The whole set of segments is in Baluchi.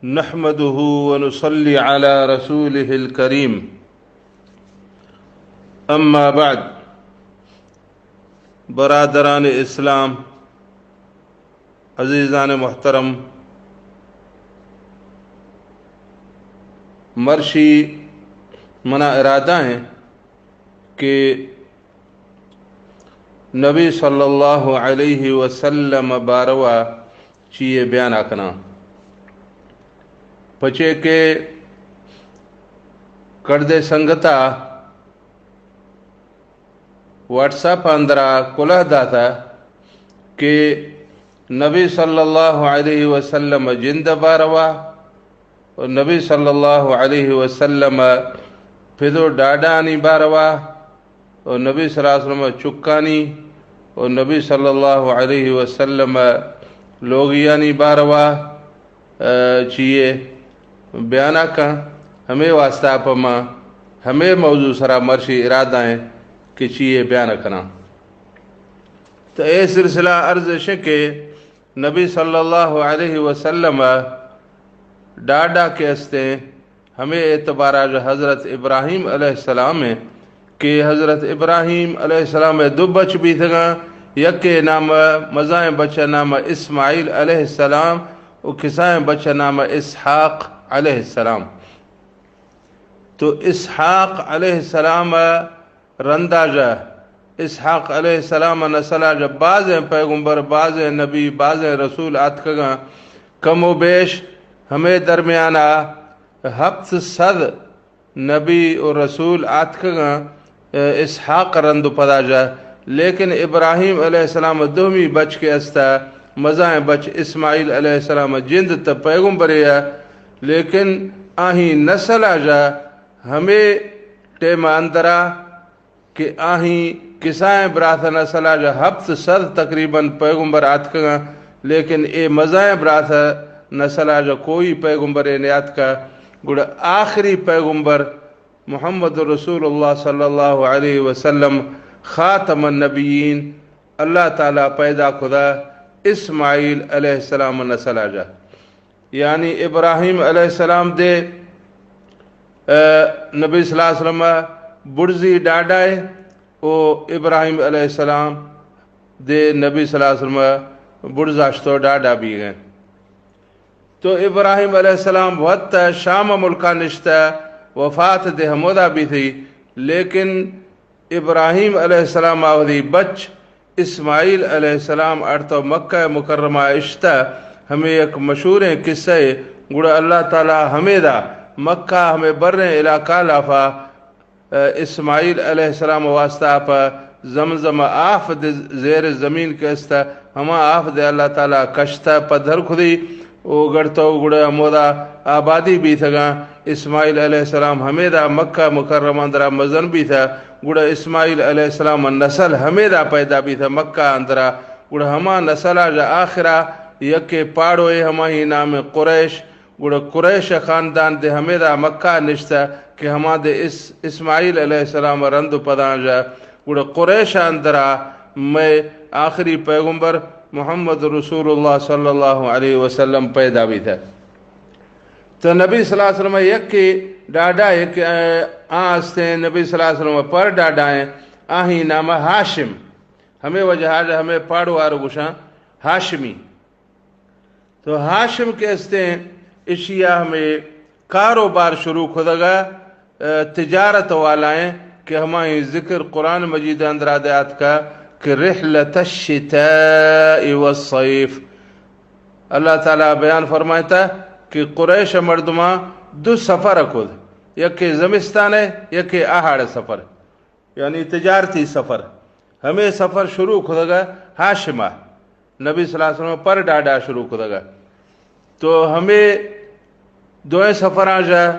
نحمده ونصلي على رسوله الكريم. أما بعد، برادران اسلام، عزیزان محترم، مرشی منا ارادہ ہیں کہ نبی صلی اللہ علیہ وسلم باروا چیئے بیانا کناں، پچے کہ کڑدے سنگتا واٹس ایپ اندرا کلہ داتا کہ نبی صلی اللہ علیہ وسلم جند باروا و نبی صلی اللہ علیہ وسلم پدو ڈاڈانی باروا و نبی صلی اللہ علیہ وسلم چکانی و نبی صلی اللہ علیہ وسلم لوگیانی باروا، آ، چیئے بیانا کن۔ ہمے واسطہ پہ ما ہمے موضوع سرا مرشی ارادہ ہیں کہ چیئے بیانا کناں۔ تو اے سلسلہ عرض ہے کہ نبی صلی اللہ علیہ وسلم ڈاڈا کہ استیں، ہمے اعتبارا جو حضرت ابراہیم علیہ السلام ہیں کہ حضرت ابراہیم علیہ السلام دو بچ بیتگاں، یکے نام، مزائیں بچ نام اسماعیل علیہ السلام و کسائیں بچ نام اسحاق علیہ السلام۔ تو اسحاق علیہ السلام رندا جا، اسحاق علیہ السلام نسلا جا بازیں پیغمبر، بازیں نبی، بازیں رسول آتکگاں۔ کم و بیش ہمے درمیانا ہپت سد نبی و رسول آتکگاں، اسحاق رند و پدا جا، لیکن ابراہیم علیہ السلام دومی بچ کہ استا، مزائیں بچ اسماعیل علیہ السلام جند تا پیغمبرے، لیکن آہی نسلا جا ہمے ٹیم اندرا کہ آہی کسائیں برات نسلا جا ہپت سد تقریباً پیغمبر آتکگاں، لیکن اے مزائیں برات نسلا جا کوئی پیغمبرے نیاتکا۔ گڑا آخری پیغمبر محمد رسول اللہ صلی اللہ علیہ وسلم خاتم النبیین، اللہ تعالی پیدا کدا اسماعیل علیہ السلام نسلا جا۔ یعنی ابراہیم علیہ السلام دے، آ، نبی صلی اللہ علیہ وسلم بڑزی ڈاڈائے، او ابراہیم علیہ السلام دے نبی صلی اللہ علیہ وسلم بڑزاشتو ڈاڈا بیگئے۔ تو ابراہیم علیہ السلام وت شام ملکا نشتہ، وفات دے ہمودا بیتئی، لیکن ابراہیم علیہ السلام آ وثی بچ اسماعیل علیہ السلام اڑتو مکہ مکرمہ اشتہ۔ ہمے یک مشہوریں قصہ اے۔ گڑا اللہ تعالی ہمیدا مکہ ہمے بریں علاقہ لافا، آ، اسماعیل علیہ السلام واسطہ پہ زمزم آف دے زیر زمین کہ استہ، ہما آف دے اللہ تعالی کشتہ پدھر کھدی۔ او گڑتو گڑا ہمودا آبادی بیتگاں۔ اسماعیل علیہ السلام ہمیدا مکہ مکرمہ اندرا مزن بیتہ۔ گڑا اسماعیل علیہ السلام نسل ہمیدا پیدا بیتہ مکہ اندرا۔ گڑا ہما نسلا جا آخرا یکے پاڑوئے، ہماہی نام قریش۔ گڑا قریش خاندان دے ہمیدا مکہ نشتہ کہ ہما دے اس-، اسماعیل علیہ السلام رند و پداں جا۔ گڑا قریش اندرا مئے آخری پیغمبر محمد رسول اللہ صلی اللہ علیہ وسلم پیدا بیتہ۔ تو نبی صلی اللہ علیہ وسلم یکے ڈاڈا، یک، آ، آ استیں نبی صلی اللہ علیہ وسلم پر ڈاڈائیں، آہی نام ہاشم۔ ہمے وجہ آج ہمے پاڑو آرو گوشاں ہاشمی۔ تو ہاشم کہ استیں، اشیا ہمے کاروبار شروع کھدگا، آ، تجارت والا ہیں کہ ہماہی ذکر قرآن مجید اندرا دے آتکا کہ رحلت الشتاء والصیف۔ اللہ تعالی بیان فرمائتا کہ قریش مردماں دو سفر کھد، یکے زمستان ہے، یکے آہاڑ سفر، یعنی تجارتی سفر۔ ہمے سفر شروع کھدگا ہاشما، نبی صلی اللہ علیہ وسلم پر ڈاڈا شروع کھدگا۔ تو ہمے دوئیں سفراں جا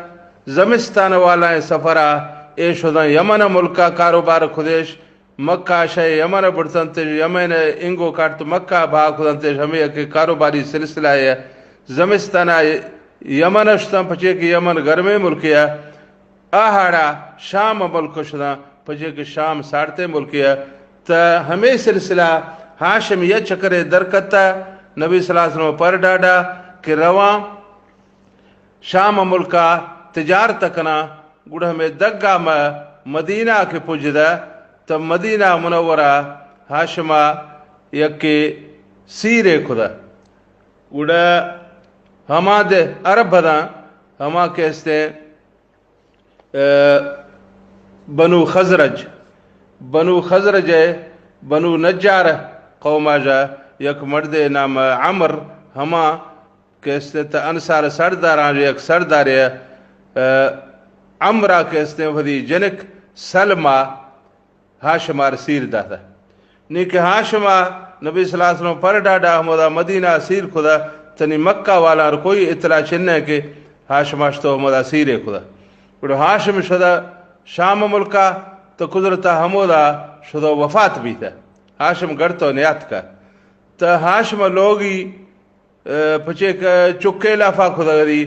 زمستان والائیں سفرا اے شداں یمن ملکا کاروبار کھدیش، مکہ شے یمن بڑتنتش، یمن انگو کاٹ تو مکہ بھا کھدنتش۔ ہمے یکے کاروباری سلسلہ ہے۔ زمستانا یمن شتاں، پچے کہ یمن گرمیں ملکے ہے۔ آہاڑا شام ملک شداں، پچے کہ شام ساڑتے ملکے ہے۔ تا ہمے سلسلہ ہاشم یہ چکرے درکتا، نبی صلی اللہ علیہ وسلم پر ڈاڈا کہ رواں شام ملکا تجارت کناں، گڑا ہمے دگا مہ مدینہ کہ پجدہ، تہ مدینہ منورہ ہاشما یکے سیرے کھدہ۔ گڑا ہما دے عرب ہداں، ہما کہ استیں، ء، بنو خزرج، بنو خزرج ء بنو نجار قوم ء یک مردے نام عمر، ہما کہ استیں تہ انصار سرداراں یک سردارے، ء، عمرا کہ استیں وثی جنک سلمہ ہاشمار سیر داتہ۔ نی کہ ہاشما نبی صلی اللہ علیہ وسلم پر ڈاڈا ہمودا مدینہ سیر کھدہ، تنی مکہ والاں کوئی اطلاع چنہ کہ ہاشما شتو ہمودا سیرے کھدہ۔ گڑا ہاشم شدہ شام ملکا، تہ قدرتا ہمودا شدو وفات بیتہ۔ ہاشم گڑتو نیاتکہ۔ تہ ہاشم لوگی ء، پچے کہ چکے لافا کھدگدی،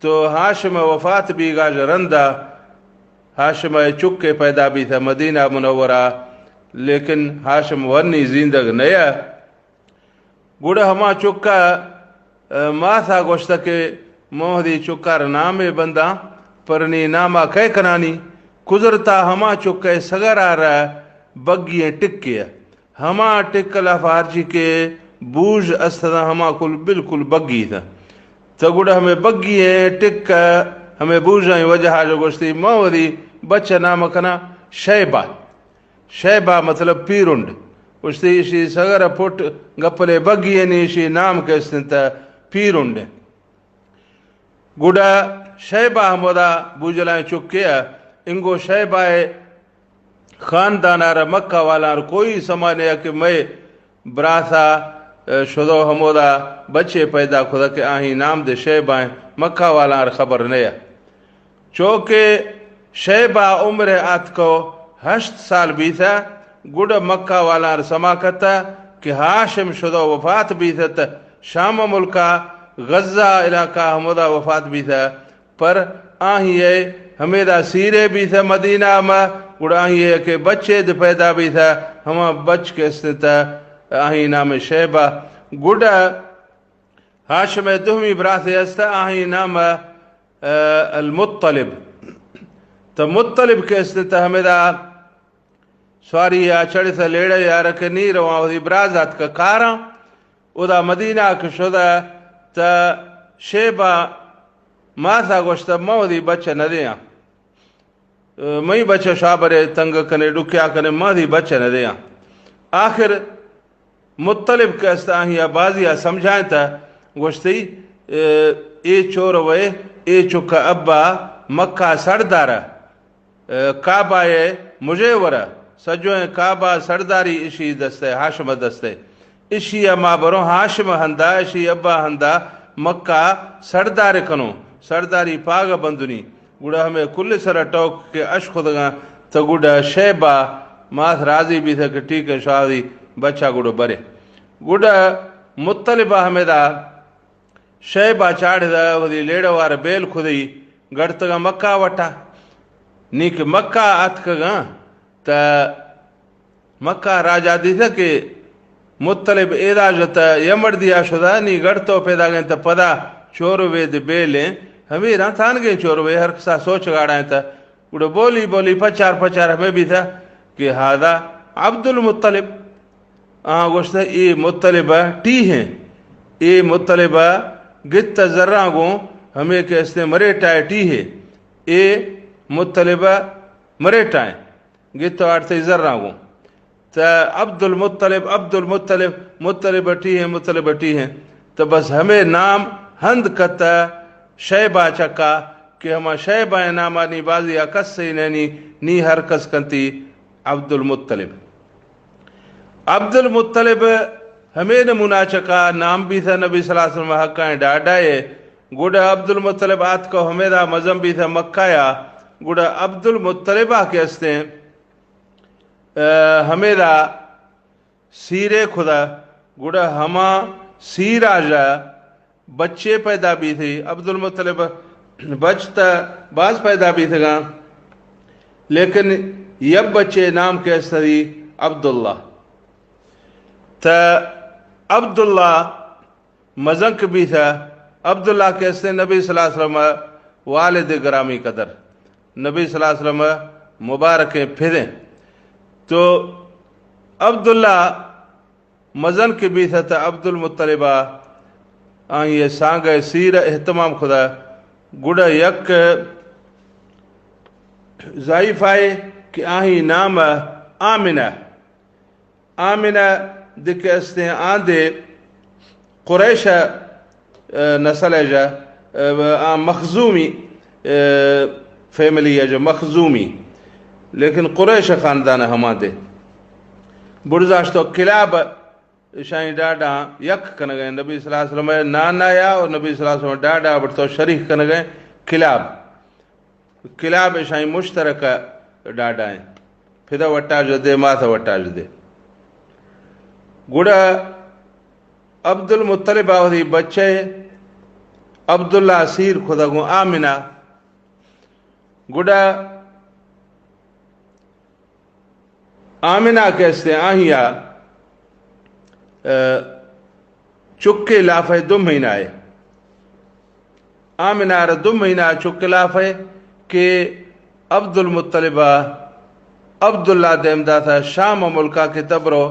تو ہاشم وفات بیگا ژ رندا ہاشم چکے پیدا بیتہ مدینہ منورہ، لیکن ہاشم ورنی زیندگ نیا۔ گڑا ہما چکا، ء، ماسا گوشتہ کہ من وثی چکار نامے بنداں، پر نی ناما کئے کنانی؟ قدرتا ہما چکے سگرار بگی ٹکے ہما ٹک لافا ہرچی کہ بوژ استداں ہما کل بالکل بگی اتاں۔ تہ گڑا ہمے بگی ایں ٹک، ہمے بوژانی وجہ ء جو گوشتی، ما وثی بچ ء نام کناں شیبہ۔ شیبہ مطلب پیرنڈ۔ گوشتی، ایشی سگر ء پٹ گپلے بگی ایں، ایشی نام کہ استنت پیرنڈ۔ گڈا شیبہ ہمودا بوجلائیں چکے ء انگو شیبہ ء خاندان ء را مکہ والاں را کوئی سما نیا کہ مئے براسا، ء، شدو ہمودا بچے پیدا کھدا کہ آہی نام دے شیبہ ء، مکہ والاں را خبر نیا۔ چوکہ شیبہ عمر ء آتکو ہشت سال بیتہ، گڈا مکہ والاں را سما کتہ کہ ہاشم شدو وفات بیتہ تہ شام ملکا غزہ علاقہ ہمودا وفات بیتہ، پر آہی ء ہمیدا سیرے بیتہ مدینہ ما، گڈا آہی ء کہ بچے دے پیدا بیتہ، ہما بچ کہ استتہ آہی نام شیبہ۔ گڈا ہاشم ء دومی براتے است، آہی نام ء المطلب۔ تہ مطلب کہ است تہ ہمیدا سواری یا چڑھ تہ لیڑہ یا رکنی رواں وثی براز آتکہ کاراں۔ اودا مدینہ کہ شدہ تہ شیبہ ماسا گوشتہ، ما وثی بچہ نہ دیاں۔ مئی بچہ شابرے تنگ کنے، ڈکیا کنے، ما دی بچہ نہ دیاں۔ آخر مطلب کہ است آہیا بازیا سمجھائیں تہ گوشتی، اے، اے چور وے، اے چکا ابا مکہ سردارہ، اے، کعبہ اے مجے ورہ، سجویں کعبہ سرداری اشی دستے، ہاشم دستے۔ اشی ء ما بروں ہاشم ہندا، اشی ابا ہندا مکہ سردار کنوں، سرداری پاگ بندنی۔ گڑا ہمے کل سرا ٹوک کہ اش خدگاں تہ گڑا شیبہ ماس راضی بیتہ کہ ٹھیک ہے شاہدی بچا گڑا برے۔ گڑا مطلبہ ہمیدا شیبہ چاڑھدا وثی لیڑہ وار بیل کھدئی گڑتگاں مکہ وٹا۔ نی کہ مکہ آتکگاں تہ مکہ راجا دیتہ کہ مطلب ایدا جتہ یا مردیا شدہ، نی گڑتو پیدا گئیں تہ پدا چوروے دے بیلیں، ہمیراں تھانگیں چوروے ہر کسا سوچ گاڑائیں تہ گڑا بولی بولی پچار پچار ہمے بیتہ کہ ہذا عبد المطلب۔ آہاں گوشتہ، اے مطلبہ ٹی ہیں، اے مطلبہ گتہ زراں گوں، ہمے کہ استیں مریٹائے ٹی ہے، اے مطلبہ مریٹائیں، گتہ آڑتئی زراں گوں۔ تہ عبد المطلب، عبد المطلب، مطلبہ ٹی ہیں، مطلبہ ٹی ہیں۔ تہ بس ہمے نام ہند کتہ شیبہ چکا کہ ہما شیبہ نامانی بازی آ کس ہی نینی، نی ہر کس کنتی عبد المطلب۔ عبد المطلب ہمے نمونہ چکا نام بیتہ نبی صلی اللہ علیہ وسلم حقائیں ڈاڈائے۔ گڈا عبد المطلب آتکو ہمیدا مزن بیتہ مکہ یا۔ گڈا عبد المطلبہ کہ استیں، ء، ہمیدا سیرے کھدا، گڑا ہما سیرا ژا بچے پیدا بیتھی۔ عبدالمطلب بچ تہ باز پیدا بیتگاں، لیکن یک بچے نام کہ استری عبداللہ۔ تہ عبداللہ مزنک بیتہ، عبداللہ کہ استیں نبی صلی اللہ علیہ وسلم والد گرامی قدر، نبی صلی اللہ علیہ وسلم مبارکیں پھدیں۔ تو عبداللہ مزن کہ بیثہ تہ عبدالمطلب ءَ آئی ءِ سانگ ءِ سیر ءِ اہتمام کثہ۔ گڑا یک ضعیفہ ءَ کہ آئی نام آمنہ، آمنہ دگہ استیں آندے قریش ءِ، اے، نسل ءِ جا، اے، آ مخزومی، اے، فیملی ءِ جا مخزومی، لیکن قریش خاندان ءِ ہما دے۔ بڑزاشت و کلاب اشانی ڈاڈاں یک کنگیں، نبی صلی اللہ علیہ وسلم ءِ نانا یا اور نبی صلی اللہ علیہ وسلم ڈاڈا بڑتو شریک کنگیں کلاب۔ کلاب اشانی مشترکہ ڈاڈا ایں۔ پھدا وٹاج دے، ماتا وٹاج دے۔ گڑا عبدالمطلب ءَ وثی بچے عبداللہ سیر کثہ گوں آمنہ۔ گڑا آمنہ کہ استیں آہیا، اے، چکے لافئے دو مہینہ ءَ۔ آمنہ ءَ را دو مہینہ ءَ چک لافئے کہ عبدالمطلب ءَ عبداللہ دیم داتہ شام ءِ ملکا کہ تہ برو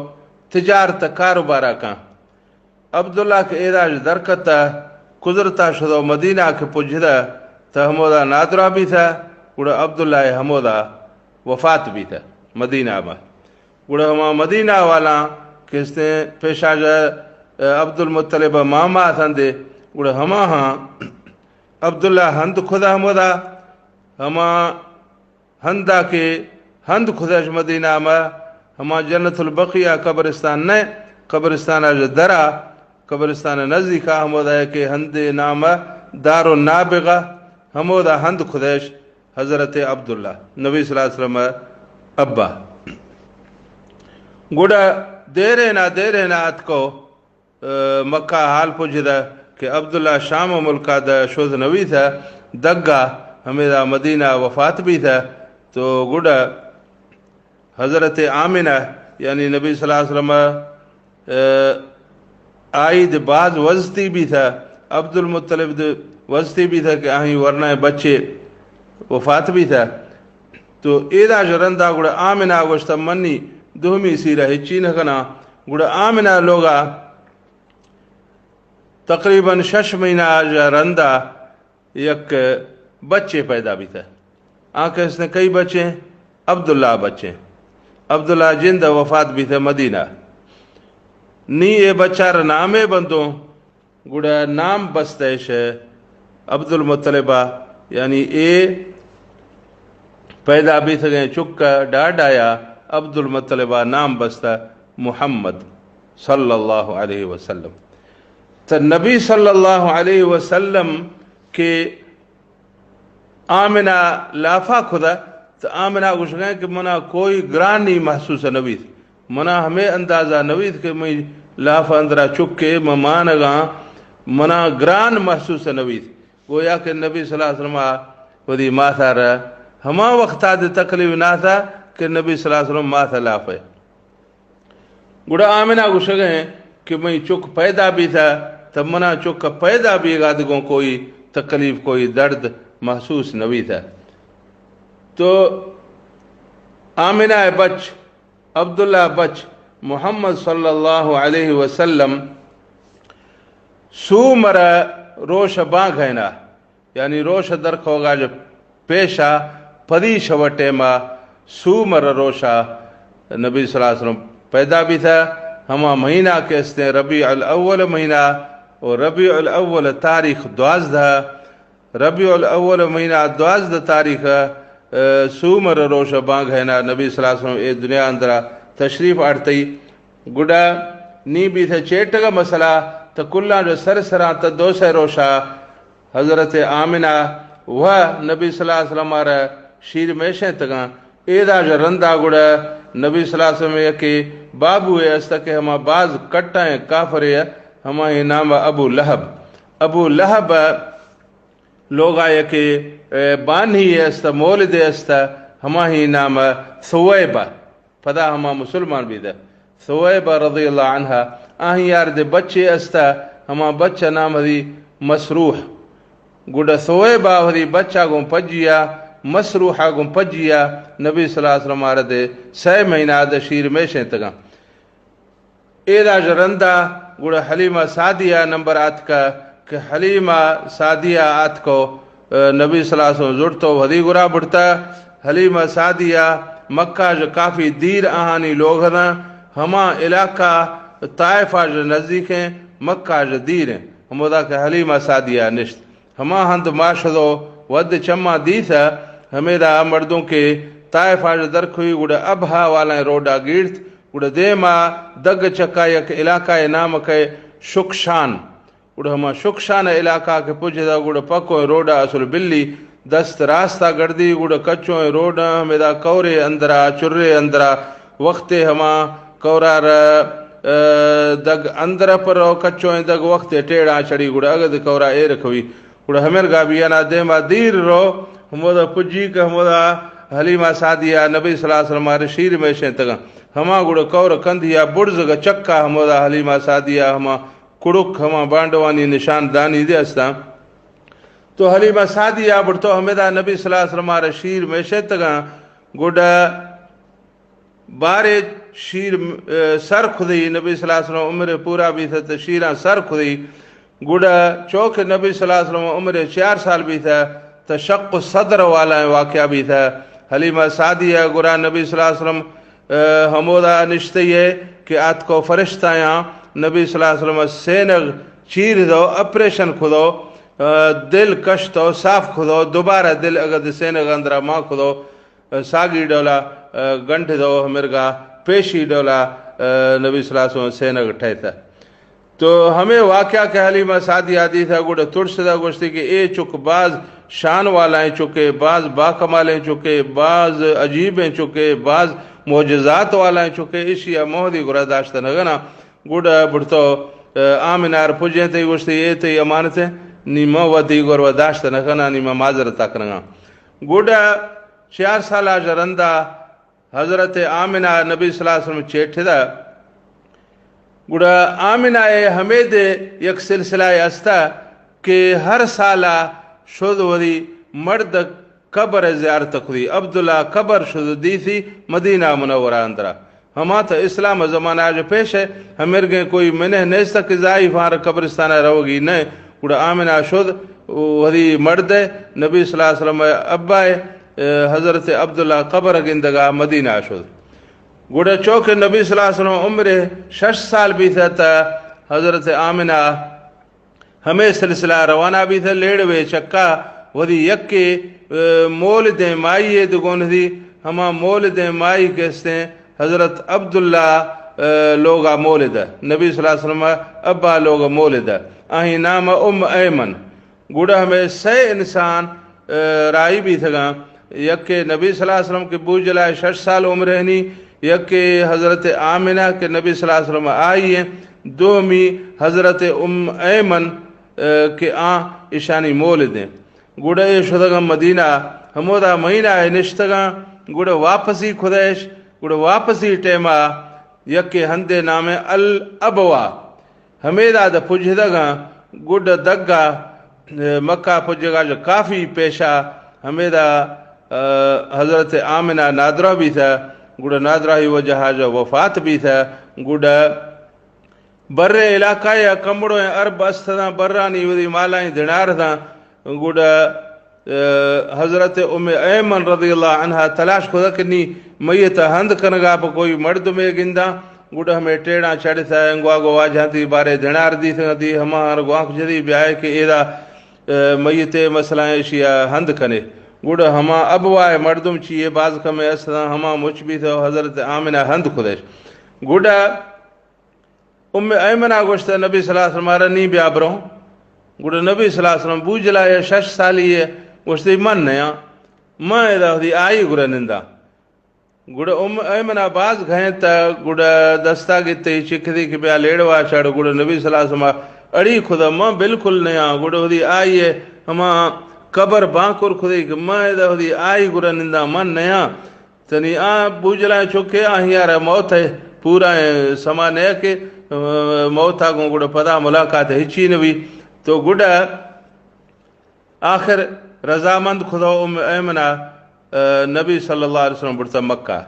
تجارت ءُ کاروبارا کن۔ عبداللہ کہ ایداج درکتہ، قدرتا شدو مدینہ کہ پجدہ، تہ ہمودا نادرا بیثہ، گڑا عبداللہ ءِ ہمودا وفات بیثہ مدینہ ما۔ گڑا ہما مدینہ والاں کہ استیں پیشاج، اے، عبدالمطلب ءِ ماما اتندے، گڑا ہماہاں عبداللہ ہند کثہ ہمودا، ہما ہندا کہ ہند کثش مدینہ ما، ہما جنت البقیع قبرستان نہ، قبرستان اج درا، قبرستان نزدیکا ہمودا کہ ہندے نام دار النابغہ، ہمودا ہند کثش حضرت عبداللہ، نبی صلی اللہ علیہ وسلم ابا۔ گڑا دیرے نا، دیرے نا اتکو، اے، مکہ حال پجدہ کہ عبداللہ شام ملکا دہ شوز نویثہ، دگا ہمیدا مدینہ وفات بیثہ۔ تو گڑا حضرت آمنہ، یعنی نبی صلی اللہ علیہ وسلم، اے، آئی دے باز وزتی بیثہ، عبدالمطلب دے وزتی بیثہ کہ آہی ورنائے بچے وفات بیثہ۔ تو ایداج رندا گڑا آمنہ گوشتہ منی دومی سیرہ ہچی نہ کناں۔ گڑا آمنہ لوگا تقریباً شش مہینہ ژ رندا یک بچے پیدا بیتہ۔ آ کہ استیں کئی بچے؟ عبداللہ بچے۔ عبداللہ جند وفات بیتہ مدینہ۔ نی اے بچار نامے بندوں، گڑا نام بستہ اش عبدالمطلبہ، یعنی اے پیدا بیتگیں چک ء ڈاڈایا عبدالمطلب ء نام بستہ محمد صلی اللہ علیہ وسلم۔ تو نبی صلی اللہ علیہ وسلم کہ آمنہ لافا کھدا، تو آمنہ گوشگیں کہ منا کوئی گرانی محسوس نویت، منا ہمے اندازہ نویت کہ مئی لاف اندرا چکے من مانگاں، منا گران محسوس نویت۔ گویا کہ نبی صلی اللہ علیہ وسلم ء وتی مات ء را ہما وقت ء دے تکلیف نہ اتہ کہ نبی صلی اللہ علیہ وسلم مات ء لاف ء۔ گڑا آمنہ گوشگ ء کہ مئی چک پیدا بیتہ، تہ منا چک ء پیدا بیگ ء دگوں کوئی تکلیف، کوئی درد محسوس نہ بیتہ۔ تو آمنہ ء بچ عبداللہ بچ محمد صلی اللہ علیہ وسلم سومر ء روش بانگھینا، یعنی روش درکھوگا جو پیشا پدی شو ٹیما سومر روشا نبی صلی اللہ علیہ وسلم پیدا بیتہ۔ ہما مہینہ کہ استیں ربیع الاول مہینہ، و ربیع الاول تاریخ دوازدہ، ربیع الاول مہینہ دوازدہ تاریخ، ء، سومر روش بانگھینا نبی صلی اللہ علیہ وسلم اے دنیا اندرا تشریف آڑتئی۔ گڈا نی بیتہ چیٹگا مسئلہ، تہ کلاں جو سر سراں تہ دو سہ روشا حضرت آمنہ و نبی صلی اللہ علیہ وسلم ء را شیر میشیں تگاں۔ ایدا جو رندا گڑا نبی صلی اللہ علیہ وسلم یکے بابوے است کہ ہما باز کٹائیں کافرے، ہمائی نام ابو لہب۔ ابو لہب لوگا یکے، اے، بانہی است، مولدے است، ہمائی نام ثویبہ۔ پدا ہما مسلمان بیدہ۔ ثویبہ رضی اللہ عنہ، آہی یار دے بچے است، ہما بچہ نام ہدی مسروح۔ گڈا ثویبہ وثی بچا گوں پجیا، مسروحا گوں پجیا، نبی صلی اللہ علیہ وسلم آ ردے سئے مہینہ آ شیر میشینتگاں۔ ایدا ژ رندا گڑا حلیمہ سعدیہ نمبر آتکا کہ حلیمہ سعدیہ آتکو، نبی صلی اللہ علیہ وسلم زڑتو وثی گورا بڑتا۔ حلیمہ سعدیہ مکہ ژ کافی دیر آہانی لوگ ہداں، ہما علاقہ طائفہ ژ نزدیکیں، مکہ ژ دیریں، ہمودا کہ حلیمہ سعدیہ نشت۔ ہما ہند ما شدو وھد چماں دیثہ، ہمیدا مردم کہ طائفہ ژ درکھوئی گڑا ابہا والائیں روڈا گیڑت، گڑا دیما دگ چکا یک علاقہ نام کہ شکشان۔ گڑا ہما شکشان علاقہ کہ پجدا گڑا پکوئیں روڈا اصل بلی دست راستا گڑدی، گڑا کچوئیں روڈا ہمیدا کورے اندرا، چرے اندرا، وختے ہما کورار، دگ اندر پر کچوئیں دگ وختے ٹیڑا چڑی گڑا اگد کورا ایر کھوی۔ گڑا ہمرگا بی انا دیما دیر رو، ہمودا پجی کہ ہمودا حلیمہ سعدیہ نبی صلی اللہ علیہ وسلم آ رے شیر میشینتگاں۔ ہما گڑا کور کندھیا بڑزگا چکا ہمودا حلیمہ سعدیہ ہما کڑک ہما بانڈوانی نشان دانی دے استاں۔ تو حلیمہ سعدیہ بڑتو ہمیدا نبی صلی اللہ علیہ وسلم آ رے شیر میشینتگاں۔ گڑا بارے شیر، سر کھدی، نبی صلی اللہ علیہ وسلم عمر پورا بیثہ تہ شیراں سر کھدی۔ گڑا چوکہ نبی صلی اللہ علیہ وسلم عمر چیار سال بیثہ تہ شق الصدر والائیں واقعہ بیثہ۔ حلیمہ سعدیہ گڑا نبی صلی اللہ علیہ وسلم ہمودا نشتئی کہ آتکو فرشتایاں نبی صلی اللہ علیہ وسلم سینغ چیر دو، آپریشن کھدو، دل کشتو، صاف کھدو، دوبارہ دل اگد سینغ اندرا ما کھدو، ساگی ڈولا گنڈ دو ہمرگا پیشی ڈولا نبی صلی اللہ علیہ وسلم سینغ ٹھیتہ۔ تو ہمے واقعہ کہ حلیمہ سعدیہ دیثہ گڑا ترسدہ گوشتی کہ اے چک باز شان والائیں چکے، باز باکمالیں چکے، باز عجیبیں چکے، باز معجزات والائیں چکے، اشیا موہدی گورا داشتہ نگنا۔ گڑا بڑتو آمنار پجیں تئی گوشتی اے تئی امانتیں، نی ما وتی گورا داشتہ نگنا، نی ما معذرتا کنگا۔ گڑا چیار سالا ژ رندا حضرت آمنہ نبی صلی اللہ علیہ وسلم چیٹھدہ۔ گڑا آمنہ ء ہمیدے یک سلسلہ ء استہ کہ ہر سالا شد وثی مڑد قبر ء زیارت کھدی، عبداللہ قبر شد دیثی مدینہ منورہ اندرا۔ ہما تہ اسلام زمانہ ژ پیش ء ہمرگیں کوئی منہ نیستہ کہ زائی فار قبرستان ء روگی نہ۔ گڑا آمنہ شد وثی مڑد ء نبی صلی اللہ علیہ وسلم ء ابا ء حضرت عبداللہ قبر گندگا مدینہ شد۔ گڑا چوکہ نبی صلی اللہ علیہ وسلم عمر شش سال بیثہ تہ حضرت آمنہ ہمے سلسلہ روانا بیثہ۔ لیڑوے چکا وثی یکے مولدیں مائی ء دگون دی، ہما مولدیں مائی کہ استیں حضرت عبداللہ لوگا مولدہ، نبی صلی اللہ علیہ وسلم ابا لوگا مولدہ، آہی نام ام ایمن۔ گڑا ہمے سئے انسان راہی بیتگاں، یکے نبی صلی اللہ علیہ وسلم کہ بوجلائے شش سال عمر ہنی، یکے حضرت آمنہ کہ نبی صلی اللہ علیہ وسلم آئی ہیں، دومی حضرت ام ایمن کہ آ اشانی مولد ہیں۔ گڑا اے شدگاں مدینہ، ہمودا مہینہ اے نشتگاں، گڑا واپسی کھدیش، گڑا واپسی ٹیما یکے ہندے نام الابوا۔ ہمیدا دہ پجدگاں گڈ دگا مکہ پجگا ژ کافی پیشا ہمیدا حضرت آمنہ نادراہ بیتہ، گڑا نادراہی وجہ ژ وفات بیتہ۔ گڑا برے علاقہ یا کمڑو عرب استداں، برانی وزی مالائیں دنار داں۔ گڑا حضرت ام ایمن رضی اللہ عنہا تلاش کھدا کہ نی میت ہند کنگا پہ کوئی مردمے گنداں۔ گڑا ہمے ٹیڑاں چڑتہ انگواگو واجہاں تی بارے دنار دیتگاں تی ہماہاں گوانک جدی بیائے کہ ایدا میت مثلا ایشیا ہند کنے۔ گڑا ہما ابوائے مردم چیے باز کمے استاں، ہما مچ بیتہ و حضرت آمنہ ہند کھدش۔ گڑا ام ایمنا گوشتہ نبی صلی اللہ علیہ وسلم آرا نی بیا برو۔ گڑا نبی صلی اللہ علیہ وسلم بوجلا یا شش سالی ہے، گوشتی من نیاں، من ادا خودی آئی گڑا ننداں۔ گڑا ام ایمنا باز گھینتہ، گڑا دستا گتے چکھدی کہ بیا لیڑوا چڑ۔ گڑا نبی صلی اللہ علیہ وسلم اڑی کھدا من بالکل نیاں۔ گڑا خودی آئی ہے ہما قبر بانکر کھدی کہ من ادا خودی آئی گڑا ننداں، من نیاں۔ تنی آ بوجلائیں چکے آہیارا موت ہے پورا سما نہ کہ موتا گوں گڑا پدا ملاقات ہچی نبی۔ تو گڈا آخر رضامند کھدا ام ایمنا، آ، نبی صلی اللہ علیہ وسلم برتا مکہ۔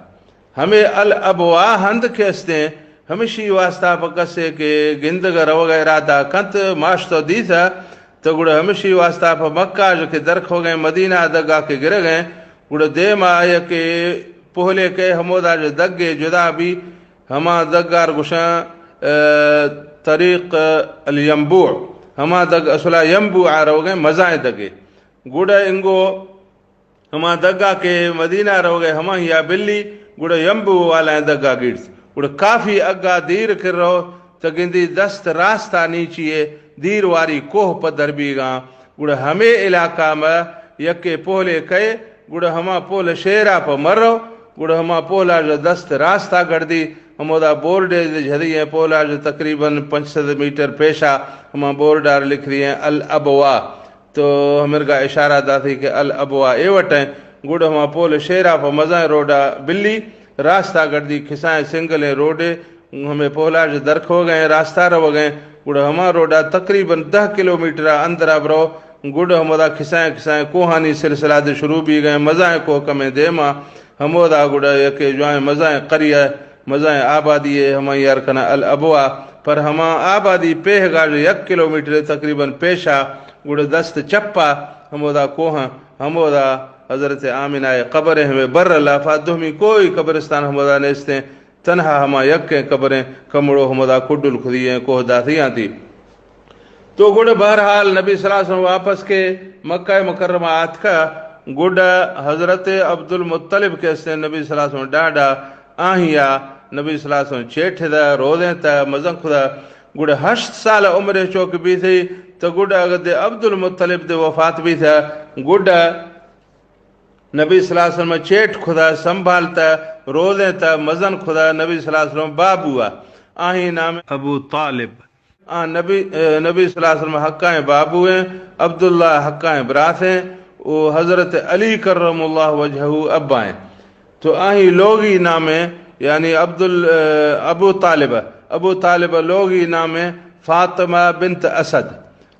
ہمیں الابوا ہند کہ استیں، ہمشی واسطہ پہ کسے کہ گندگ روگ ارادہ کنت، ماشتو دیتا، تو گڑا ہمشی واسطہ پہ مکہ جو کہ درکھوگیں، مدینہ دگا کہ گرگیں، گڑا دیما آیا کہ پہلے کہ ہمودا جو دگے جدا بی، ہما دگار گوشاں، آ، طریق الینبوع، ہما دگ اصلا ینبوع آ روگیں مزائیں دگے۔ گڑا انگو ہما دگا کہ مدینہ روگے ہما یا بلی، گڑا ینبوع والائیں دگا گیڑت۔ گڑا کافی اگا دیر کر رو، تگندی دست راستا نیچیے دیر واری کوہ پہ دربیگاں۔ گڑا ہمے علاقہ ما یکے پہلے کئے، گڑا ہما پہل شیرا پہ مرو، گڑا ہما پہلا جو دست راستا گڑدی، ہمودا بورڈے جھدی ہیں، پہلا جو تقریباً پنچ سد میٹر پیشا ہما بورڈار لکھ دی ہیں الابوا۔ تو ہمرگا اشارہ داتی کہ الابوا اے وٹیں، گڑا ہما پہل شیرا پہ مزائیں روڈا بلی، راستا گڑدی کھسائیں سنگلیں روڈے، ہمے پہلاج درکھوگیں، راستہ روگیں، گڑا ہما روڈا تقریباً دہ کلومیٹر اندرا برو، گڑا ہمودا کھسائیں کھسائیں کوہانی سلسلہ دے شروع بیگیں، مزائیں کوہ کمیں دیما، ہمودا گڑا یکے جوائیں مزائیں قریہ، مزائیں آبادی ہے، ہما یار کنا الابوا، پر ہما آبادی پیہگا جو یک کلومیٹر تقریباً پیشا، گڑا دست چپا ہمودا کوہاں، ہمودا حضرت آمنہ قبر ہمیں بر لافا، دومی کوئی قبرستان ہمودا نیستیں۔ تنہا ہما یکیں قبریں کمڑو ہمدا کڈل کھدی ہیں کوہ داتیاں تھی۔ تو گڑ بہرحال نبی صلی اللہ علیہ وسلم واپس کے مکہ مکرمہ آتکا، گڑ حضرت عبد المطلب کے استیں نبی صلی اللہ علیہ وسلم ڈاڈا آہیا نبی صلی اللہ علیہ وسلم چیٹھ دا رودیں تا مزن کھدا۔ گڑ ہشت سال عمر چوک بیتی، تو گڑ اگر دے عبد المطلب دے وفات بیتا، گڑ نبی صلی اللہ علیہ وسلم چیٹ کھدا سنبھالتا، رودیں تا مزن کھدا نبی صلی اللہ علیہ وسلم بابوا۔ آہی نام ابو طالب۔ آ نبی، اے، نبی صلی اللہ علیہ وسلم حقائیں بابویں، عبداللہ حقائیں براتیں، و حضرت علی کرم اللہ وجہہ ابائیں۔ تو آہی لوگی نامیں، یعنی عبدال-، اے، ابو طالب، ابو طالب لوگی نامیں فاطمہ بنت اسد۔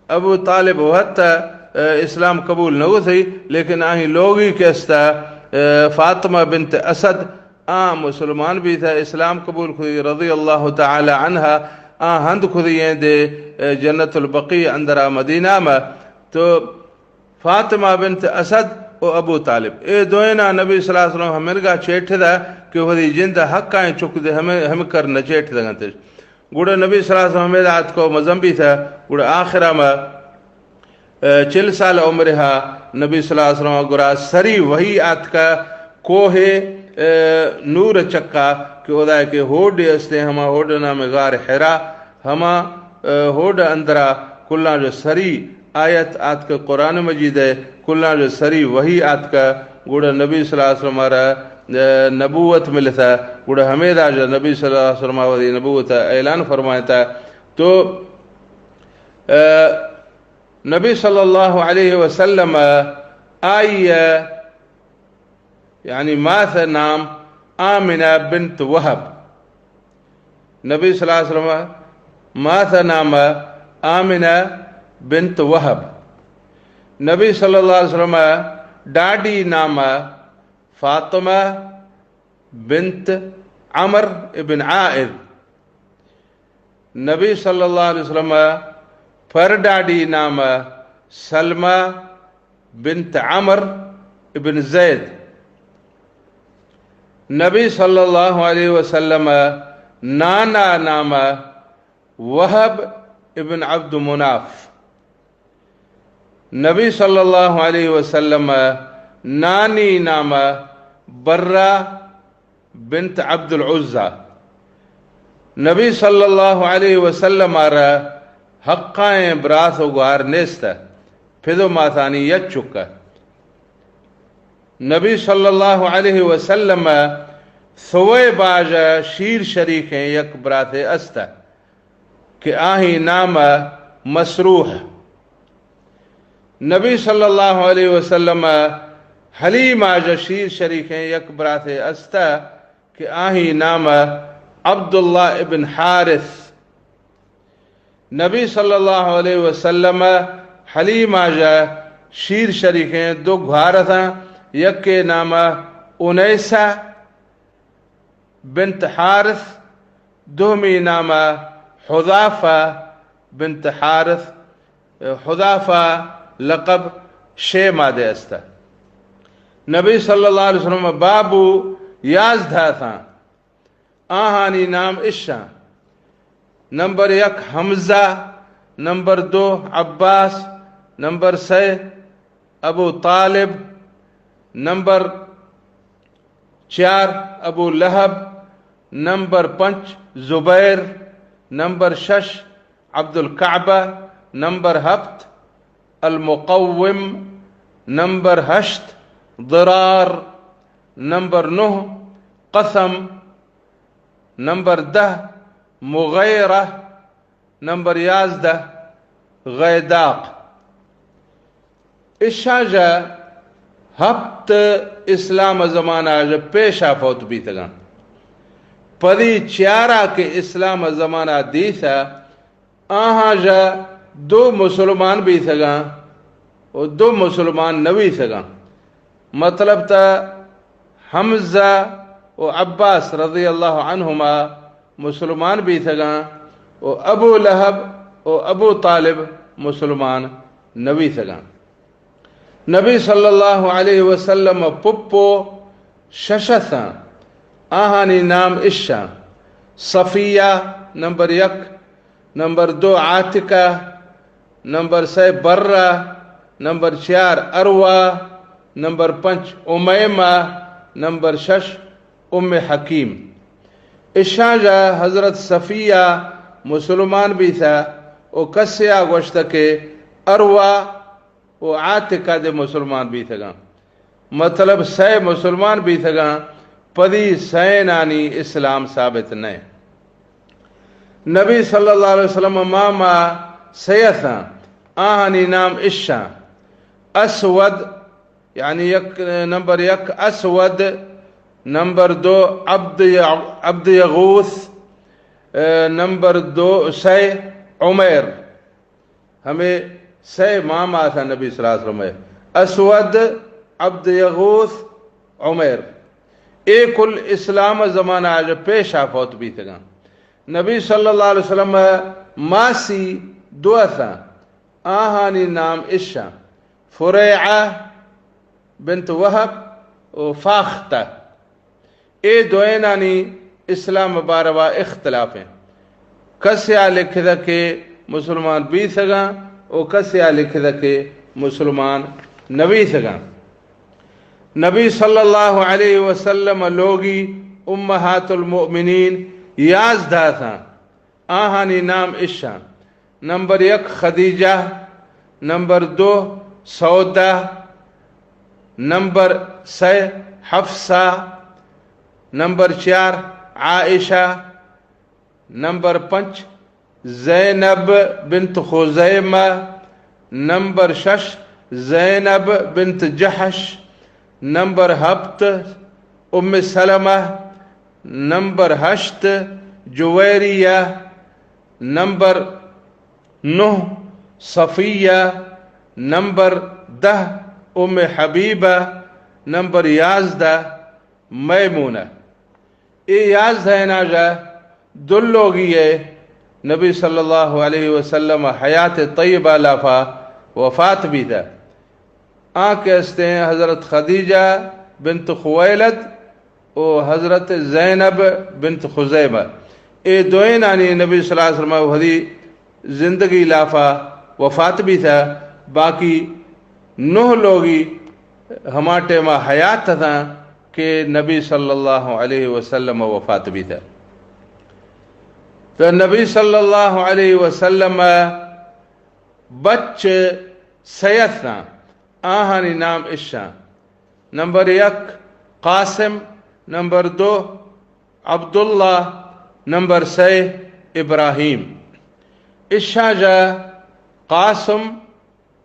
ابو طالب وت، اے، اسلام قبول نہ تھی، لیکن آہی لوگی کہ استا، اے، فاطمہ بنت اسد آ مسلمان بیتا، اسلام قبول کھدی رضی اللہ تعالی عنہا، آ ہند کھدی ہیں دے، اے، جنت البقیع اندرا مدینہ ما۔ تو فاطمہ بنت اسد و ابو طالب اے دوئینا نبی صلی اللہ علیہ وسلم ہمرگا چیٹھ دا کہ وہدی جند حقائیں چک دے ہمیں، ہم کر نہ چیٹھ دگنتش۔ گڑا نبی صلی اللہ علیہ وسلم ہمیں آتکو مزن بیتا، گڑا آخرا ما، اے، چل سال عمر ہا نبی صلی اللہ علیہ وسلم گڑا سری وہی آتکا کوہ، اے، نور چکا کہ ادا کہ ہوڈ استے ہما ہوڈ نام غار حرا، ہما، اے، ہوڈ اندرا کلاں جو سری آیت آتکا قرآن مجید ہے، کلاں جو سری وہی آتکا، گڑا نبی صلی اللہ علیہ وسلم را، اے، نبوت ملتا، گڑا ہمیدا جو نبی صلی اللہ علیہ وسلم وہدی نبوت اعلان فرمائتا۔ تو، اے، نبی صلی اللہ علیہ وسلم آئی، یعنی مات نام آمنہ بنت وہب۔ نبی صلی اللہ علیہ وسلم مات نام آمنہ بنت وہب۔ نبی صلی اللہ علیہ وسلم ڈاڈی نام فاطمہ بنت عمر ابن عائذ۔ نبی صلی اللہ علیہ وسلم پر ڈاڈی نام سلمہ بنت عمر ابن زید۔ نبی صلی اللہ علیہ وسلم نانا نام وہب ابن عبد مناف۔ نبی صلی اللہ علیہ وسلم نانی نام برہ بنت عبد العزی۔ نبی صلی اللہ علیہ وسلم را حقائیں برات و گوار نیست، پدو ماتانی یچک۔ نبی صلی اللہ علیہ وسلم سوئے باج شیر شریکیں یک براتے است کہ آہی نام مسروح۔ نبی صلی اللہ علیہ وسلم حلیمہ جا شیر شریکیں یک براتے است کہ آہی نام عبداللہ ابن حارث۔ نبی صلی اللہ علیہ وسلم ءَ حلیمہ ءَ شیر شریکیں دو گھار اتاں، یکے نام ءَ انیسہ بنت حارث، دومی نام ءَ حذافہ بنت حارث، حذافہ لقب شے مادے است۔ نبی صلی اللہ علیہ وسلم ءَ بابو یازدہ اتاں۔ آہانی نام اشاں: نمبر یک حمزہ، نمبر دو عباس، نمبر سے ابو طالب، نمبر چار ابو لہب، نمبر پنچ زبیر، نمبر شش عبد الکعبہ، نمبر ہپت المقوم، نمبر ہشت ضرار، نمبر نہ قثم، نمبر دہ مغیرہ، نمبر یازدہ غیداق۔ اشاں ژہ ہپت اسلام ءِ زمانہ ءَ ژہ پیشا فوت بیتگاں۔ پدی چیارا کہ اسلام ءِ زمانہ دیثہ، آہاں ژہ دو مسلمان بیتگاں و دو مسلمان نہ بیتگاں۔ مطلب تہ حمزہ و عباس رضی اللہ عنہما مسلمان بیتگاں و ابو لہب و ابو طالب مسلمان نہ بیتگاں۔ نبی صلی اللہ علیہ وسلم ءِ پپو شش اتاں، آہانی نام اشاں: صفیہ نمبر یک، نمبر دو عاتکہ، نمبر سے برہ، نمبر چار اروا، نمبر پنچ امیمہ، نمبر شش ام حکیم۔ اشاں ژہ حضرت صفیہ مسلمان بیثہ و کسے ءَ گوشتہ کہ اروا و عاتکہ دے مسلمان بیثگاں۔ مطلب سئے مسلمان بیثگاں، پدی سئینانی اسلام ثابت نئے۔ نبی صلی اللہ علیہ وسلم ءِ ماما سئے اتاں، آہانی نام اشاں: اسود، یعنی یک، نمبر یک اسود، نمبر دو عبد ی-، عبد یغوث، اے، نمبر دو سئے عمیر۔ ہمے سئے ماما اتاں نبی صلی اللہ علیہ وسلم ءِ: اسود، عبد یغوث، عمیر۔ اے کل اسلام ءِ زمانہ ءَ پیشا فوت بیتگاں۔ نبی صلی اللہ علیہ وسلم ءِ ماسی دو اتاں، آہانی نام اشاں: فریعہ بنت وہب و فاختہ۔ اے دوئینانی اسلام ءِ باروا اختلاف ایں۔ کسے ءَ لکھتہ کہ مسلمان بیثگاں و کسے ءَ لکھتہ کہ مسلمان نہ بیثگاں۔ نبی صلی اللہ علیہ وسلم ءِ لوگی امہات المؤمنین یازدہ اتاں۔ آہانی نام اشاں: نمبر یک خدیجہ، نمبر دو سودہ، نمبر سئے حفصہ، نمبر چار عائشہ، نمبر پنچ زینب بنت خزیمہ، نمبر شش زینب بنت جحش، نمبر ہپت ام سلمہ، نمبر ہشت جویریہ، نمبر نہ صفیہ، نمبر دہ ام حبیبہ، نمبر یازدہ میمونہ۔ اے یازدہ ءَ ناجہ دو لوگی ءَ نبی صلی اللہ علیہ وسلم ءِ حیات طیبہ لافا وفات بیتہ۔ آں کہ استیں حضرت خدیجہ بنت خویلد و حضرت زینب بنت خزیمہ۔ اے دوئینانی نبی صلی اللہ علیہ وسلم ءِ وہدی زندگی لافا وفات بیثہ، باقی نہ لوگی ہما ٹیما حیات اتاں کہ نبی صلی اللہ علیہ وسلم ءِ وفات بیثہ۔ تو نبی صلی اللہ علیہ وسلم ءِ بچ سئے اتاں، آہانی نام اشاں: نمبر یک قاسم، نمبر دو عبداللہ، نمبر سئے ابراہیم۔ اشاں ژہ قاسم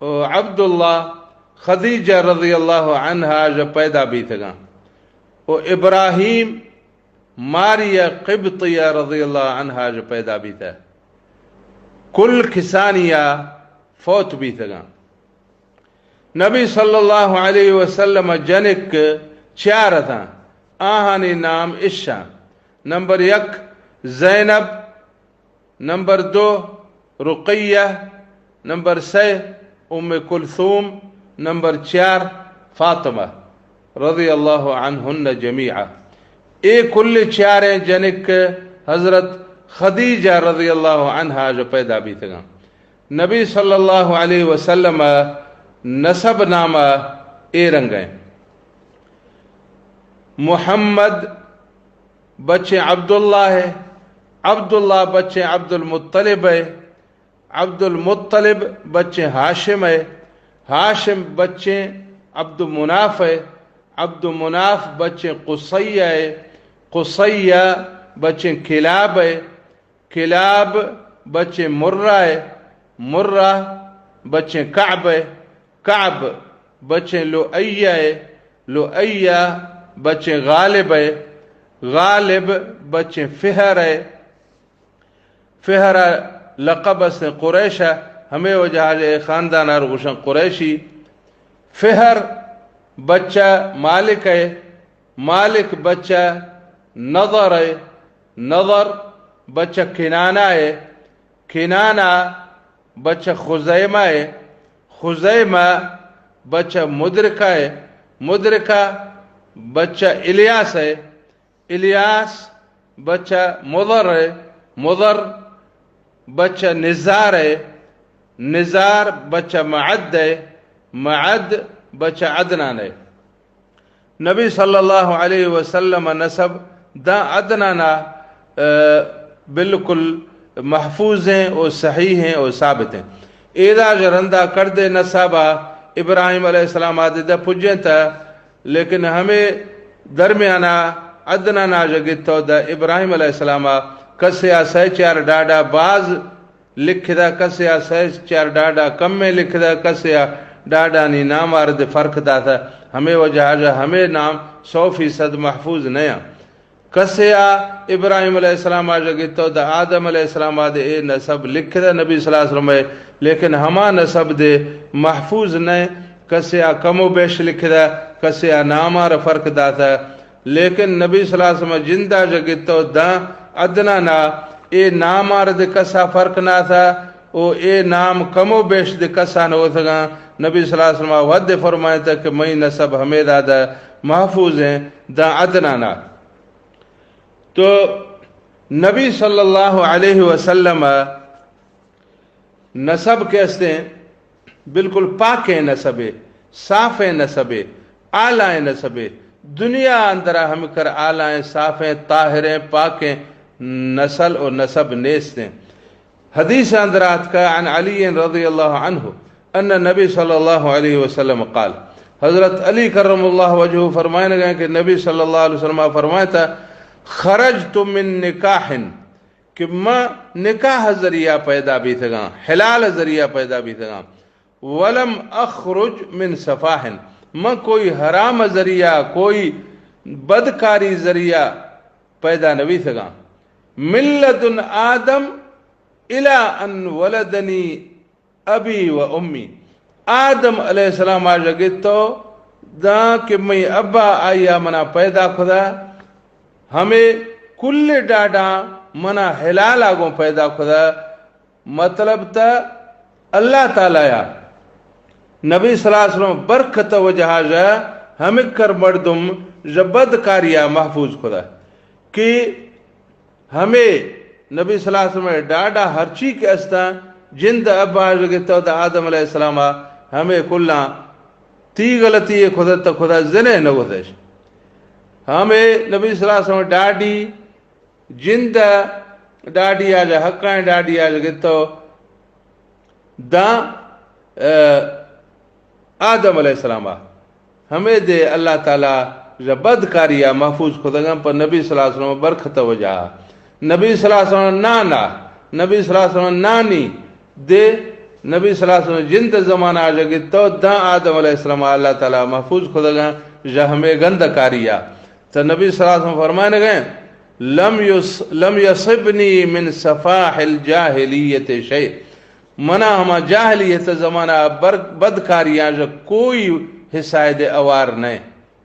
و عبداللہ خدیجہ رضی اللہ عنہا ژہ پیدا بیتگاں و ابراہیم ماریہ قبطیہ رضی اللہ عنہا ژہ پیدا بیتہ۔ کل کسانی ءَ فوت بیتگاں۔ نبی صلی اللہ علیہ وسلم ءِ جنک چیار اتاں، آہانی نام اشاں: نمبر یک زینب، نمبر دو رقیہ، نمبر سے ام کلثوم، نمبر چیار فاطمہ رضی اللہ عنہن جمیعا۔ اے کل چیاریں جنک حضرت خدیجہ رضی اللہ عنہا جو پیدا بیتگاں۔ نبی صلی اللہ علیہ وسلم ءِ نسب نامہ اے رنگ ایں: محمد بچیں عبداللہ ءِ، عبداللہ بچیں عبدالمطلب ءِ، عبدالمطلب بچیں ہاشم ءِ، ہاشم بچیں عبدمناف ءِ، عبدمناف بچیں قصیہ ءِ، قصیہ بچیں کلاب ءِ، کلاب بچیں مرہ ءِ، مرہ بچیں کعب ءِ، کعب بچیں لؤیہ ءِ، لؤیہ بچیں غالب ءِ، غالب بچیں فہر ءِ۔ فہر ءِ لقب استیں قریش ءِ، ہمے وجہ ءَ اے خاندان ءَ را گوشاں قریشی۔ فہر بچہ مالک ءِ، مالک بچہ نضر ءِ، نضر بچہ کنانہ ءِ، کنانہ بچہ خزیمہ ءِ، خزیمہ بچہ مدرکہ ءِ، مدرکہ بچہ الیاس ءِ، الیاس بچہ مضر ءِ، مضر بچہ نزار ءِ، نزار بچہ معد ءِ، معد بچہ عدنان ءِ۔ نبی صلی اللہ علیہ وسلم ءِ نسب داں عدنان ءَ، آ، بالکل محفوظ ایں او صحیح ایں او ثابت ایں۔ ایدا جو رندا کڑدے نسب ءَ ابراہیم علیہ السلام ءَ دے دہ پجیں تا، لیکن ہمے درمیان ءَ عدنان ءَ جو گتو دہ ابراہیم علیہ السلام ءَ کسے ءَ سئے چار ڈاڈا باز لکھدہ، کسے ءَ سئے چار ڈاڈا کمیں لکھدہ، کسے ءَ ڈاڈانی نام ءَ رد فرق داتہ۔ ہمے وجہ ءَ ہمے نام سو فیصد محفوظ نہ ایں۔ کسے ءَ ابراہیم علیہ السلام ءَ جو گتو دہ آدم علیہ السلام ءَ دے اے نسب لکھدہ نبی صلی اللہ علیہ وسلم ءَ، لیکن ہما نسب دے محفوظ نہ ایں۔ کسے ءَ کم و بیش لکھدہ، کسے ءَ نام ءَ را فرق داتہ۔ لیکن نبی صلی اللہ علیہ وسلم ءِ جند ءَ جو گتو داں عدنان ءَ اے نام ءَ را دے کس ءَ فرق نہ اتہ، او اے نام کم و بیش دے کس ءَ نہ وتگاں۔ نبی صلی اللہ علیہ وسلم ءَ وھد فرمائتہ کہ مئی نسب ہمے داد ءَ محفوظ ایں داں عدنان ءَ۔ تو نبی صلی اللہ علیہ وسلم ءِ نسب کہ استیں، بالکل پاکیں نسبے، صافیں نسبے، اعلیٰ نسبے۔ دنیا اندرا ہمکر اعلیٰ صافیں طاہریں پاکیں نسل و نسب نیستیں۔ حدیث اندرا اتکا عن علی رضی اللہ عنہ ان النبی صلی اللہ علیہ وسلم قال، حضرت علی کرم اللہ وجہہ فرمائنگا کہ نبی صلی اللہ علیہ وسلم فرمائتا، خرجت من نکاح، کہ ما نکاح ذریعہ پیدا بیتگاں، حلال ذریعہ پیدا بیتگاں۔ ولم اخرج من سفاح، من کوئی حرام ذریعہ، کوئی بدکاری ذریعہ پیدا نہ بیتگاں۔ من لدن آدم الی ان ولدنی ابی و امی، آدم علیہ السلام آ جگتو داں کہ مئی ابا آئی ءَ منا پیدا کھدا، ہمے کل ڈاڈاں منا حلال آ گوں پیدا کھدا۔ مطلب تا اللہ تعالی ءَ نبی صلی اللہ علیہ وسلم برکت وجہ ژہ ہمکر مردم ژہ بدکاری ءَ محفوظ کھدا کہ ہمے نبی صلی اللہ علیہ وسلم ءِ ڈاڈا ہرچی کہ استاں، جند ابا ژہ گتو داں آدم علیہ السلام ءَ، ہمے کلاں تی غلطی ءَ کھدا تا کھدا زنے نہ گوتش۔ ہمے نبی صلی اللہ علیہ وسلم ڈاڈی جند ڈاڈی آ ژہ حقاں ڈاڈی آ ژہ گتو داں، آ، آدم علیہ السلام ءَ۔ ہمے دے اللہ تعالی ژہ بدکاری ءَ محفوظ کھدگاں پہ نبی صلی اللہ علیہ وسلم برکت وجہ ءَ۔ نبی صلی اللہ علیہ وسلم نانا، نبی صلی اللہ علیہ وسلم نانی دے، نبی صلی اللہ علیہ وسلم جند زمانہ ءَ ژہ گتو داں آدم علیہ السلام ءَ اللہ تعالی محفوظ کھدگاں ژہ ہمے گند کاری ءَ۔ تو نبی صلی اللہ علیہ وسلم فرمائنگا، لم یص-، لم یصبنی من سفاح الجاہلیت شیء۔ منا ہما جاہلیت زمانہ بر-، بدکاریاں ژہ کوئی حصہ دے اوار نئے،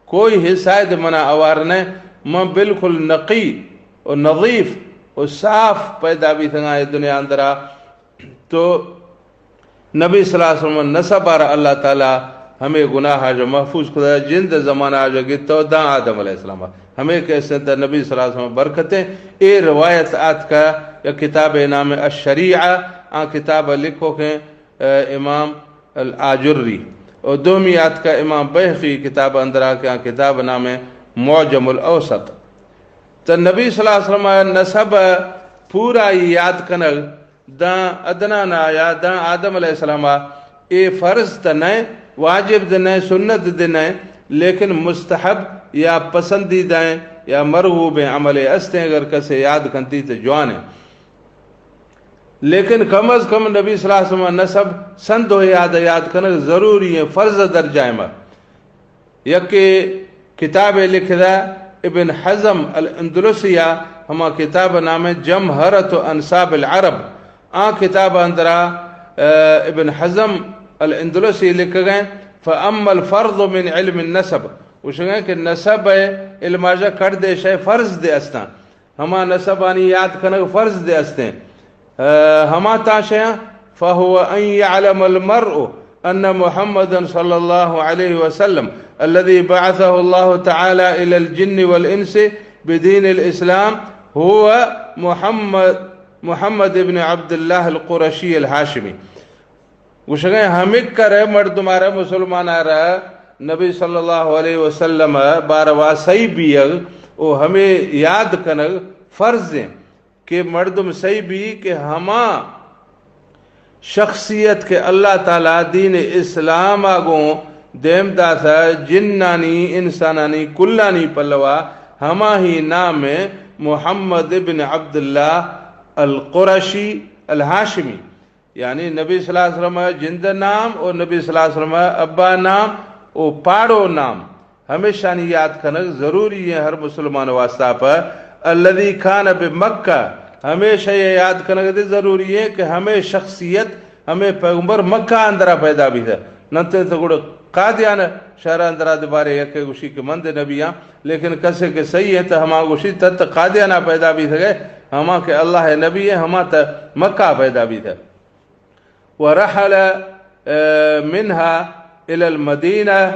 کوئی حصہ دے منا اوار نئے۔ من بالکل نقی و نظیف و صاف پیدا بیتگاں اے دنیا اندرا۔ تو نبی صلی اللہ علیہ وسلم نسب آرا اللہ تعالی ہمے گناہ جو محفوظ کتا، جند زمانہ جو گتو داں آدم علیہ السلام۔ ہمے کہ استیں تہ نبی صلی اللہ علیہ وسلم برکتیں۔ اے روایت آتکا یا کتاب نام الشریعہ، آ کتاب لکھوکیں، اے، امام الآجری۔ و دومی آتکا امام بیہقی کتاب اندرا کہ آ کتاب نام معجم الاوسط۔ تہ نبی صلی اللہ علیہ وسلم نسب پورا یاد کنگ داں ادنان آ یا داں آدم علیہ السلام آ، اے فرض تہ نئے، واجب دے نئے، سنت دے نئے، لیکن مستحب یا پسندیدہ ایں یا مرغوب ایں عملے استیں، اگر کسے یاد کنتی تہ جوان ایں۔ لیکن کم از کم نبی صلی اللہ علیہ وسلم نسب سندو یاد، یاد کنگ ضروری ایں، فرض درجہ ایں۔ یکے کتابے لکھدا ابن حزم الاندلسی آ، ہما کتاب نام جمہرۃ انساب العرب۔ آ کتاب اندرا، اے، ابن حزم الاندلسی لکھگئے، فاما الفرض من علم النسب، گوشگئے کہ نسب علم آ ژہ کڑدے شے فرض دے استاں۔ ہما نسبانی یاد کنگ فرض دے استیں۔ اے، ہما تاں شیاں، فهو ان يعلم المرء ان محمدا صلى الله عليه وسلم الذي بعثه الله تعالى الى الجن والانس بدين الاسلام هو محمد، محمد ابن عبد الله القرشي الهاشمي۔ گوشگئے ہمک کرے مردم آرا، مسلمان آرا، نبی صلی اللہ علیہ وسلم باروا سہی بیگ و ہمے یاد کنگ فرض ایں کہ مردم سہی بی کہ ہما شخصیت کہ اللہ تعالی دین اسلام آ گوں دیم داتا جنانی، انسانانی، کلانی پلوا، ہما ہی نام محمد ابن عبداللہ القرشی الہاشمی۔ یعنی نبی صلی اللہ علیہ وسلم جند نام و نبی صلی اللہ علیہ وسلم ابا نام و پاڑو نام ہمیشانی یاد کنگ ضروری ایں ہر مسلمان واسطہ پہ۔ الذي كان بمکہ، ہمیشہ یہ یاد کنگ دے ضروری ایں کہ ہمے شخصیت، ہمے پیغمبر مکہ اندرا پیدا بیتہ۔ ننتے تو گڑ قادیان شہر اندرا دے بارے یکے گوشی کہ من دے نبی آں، لیکن کسے کہ صحیح ایں تہ ہما گوشی تہ قادیانا پیدا بیتگئے، ہما کہ اللہ نبی ایں ہما تہ مکہ پیدا بیتہ۔ ورحل، اے، منها الى المدینہ،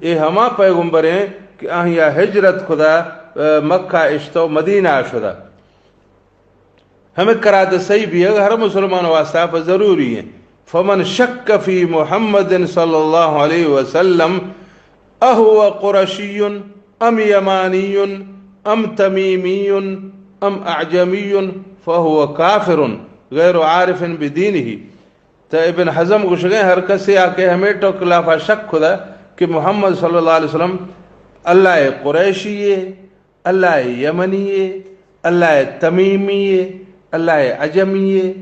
اے ہما پیغمبر ایں کہ آہیا ہجرت کتا، اے، مکہ اشتو مدینہ شتا۔ ہمے قرات صحیح بیگ ہر مسلمان واسطہ پہ ضروری ایں۔ فمن شک فی محمد صلی اللہ علیہ وسلم اهو قرشی ام یمانی ام تمیمی ام اعجمی فهو کافر غیر عارف بدینہ۔ تہ ابن حزم گوشگئے ہر کسے آ کہ ہمے ٹوک لافا شک کتا کہ محمد صلی اللہ علیہ وسلم اللہ قریشی ایں، اللہ یمنی ایں، اللہ تمیمی ایں، اللہ عجمی ایں،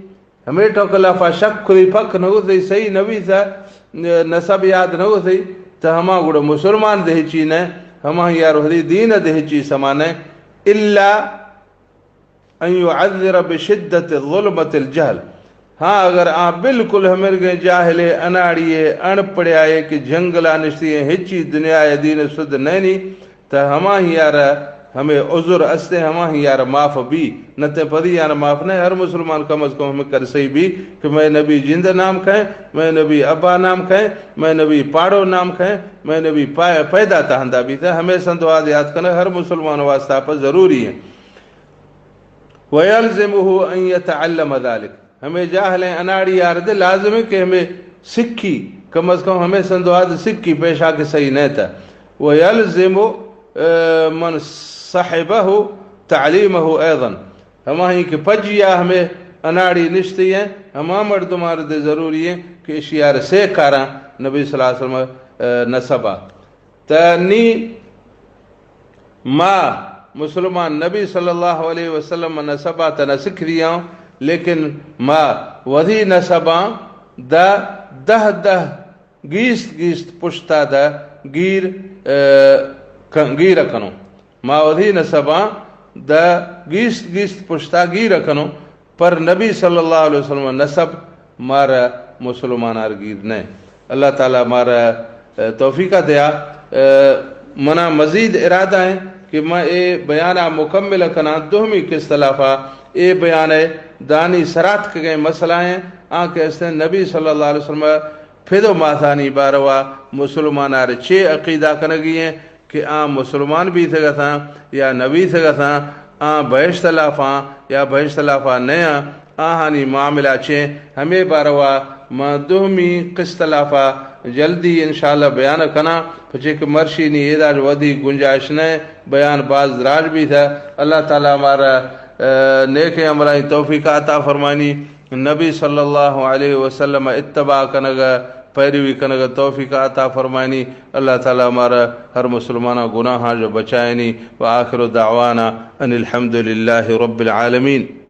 ہمے ٹوک لافا شک کتی، پک نہ گوتی، صحیح نبی تہ نسب یاد نہ گوتی، تہ ہما گڑا مسلمان دے ہچی نہ، ہما یار ہدی دین دے ہچی سما نہ، الا ان يعذر بشدة ظلمة الجهل۔ ہاں، اگر آ بالکل ہمرگیں جاہلے، اناڑیے، اڑ پڑیائے کہ جنگلا نشتی ایں، ہچی دنیا دین سد نینی، تہ ہما ہیارا ہمے عذر استیں، ہما ہیارا معاف بی، نہ تہ پدی آن معاف نہ۔ ہر مسلمان کم از کم ہمے کر صحیح بی کہ مئے نبی جند نام کہیں، مئے نبی ابا نام کہیں، مئے نبی پاڑو نام کہیں، مئے نبی پا-، پیدا تہ ہندا بیتہ۔ ہمے سندواد یاد کنگ ہر مسلمان واسطہ پہ ضروری ایں۔ ويلزمه أن يتعلم ذلك۔ ہمے جاہلیں اناڑی آرد لازم ایں کہ ہمے سکھی، کم از کم ہمے سندواد سکھی پیشا کہ صحیح نہ تہ۔ ويلزم، اے، من صحبه تعليمه أيضا۔ ہماہی کہ پجیا ہمے اناڑی نشتی ایں، ہما مردم آرد ضروری ایں کہ اشیار سے کاراں نبی صلی اللہ علیہ وسلم، اے، نسبا۔ تہ نی ما مسلمان نبی صلی اللہ علیہ وسلم نسبا تہ نہ سکھ دیاں، لیکن ما وثی نسباں دہ دہ دہ گیست گیست پشتا دہ گیر، اے، ک-، گیر کنوں۔ ما وثی نسباں دہ گیست گیست پشتا گیر کنوں۔ پر نبی صلی اللہ علیہ وسلم نسب مارا مسلمانار گیر نہ۔ اللہ تعالی مارا، اے، توفیق دیا۔ اے، منا مزید ارادہ ہے کہ میں اے بیانا مکمل کناں۔ دومی قسط لافا اے بیان ہے، دانی سرات کے گئے مسئلہ ہیں، آ کہ اس نے نبی صلی اللہ علیہ وسلم پھدو ماتانی باروا مسلمانار چے عقیدہ کنگی ہیں، کہ آ مسلمان بیتگ اتاں یا نہ بیتگ اتاں، آ بہشت لافاں یا بہشت لافا نیاں، آہانی معاملہ چے، ہمے باروا ما دومی قسط لافا جلدی انشاءاللہ بیان کناں، پچے کہ مرشی نی ایداج ودی گنجائش نہ، بیان باز دراج بیتہ۔ اللہ تعالی مارا، اے، نیکیں عملانی توفیق عطا فرمانی۔ نبی صلی اللہ علیہ وسلم اتباع کنگ، پیروی کنگ توفیق عطا فرمائنی۔ اللہ تعالی مارا ہر مسلماناں گناہاں جو بچائنی۔ وآخر دعوانا ان الحمد للہ رب العالمین۔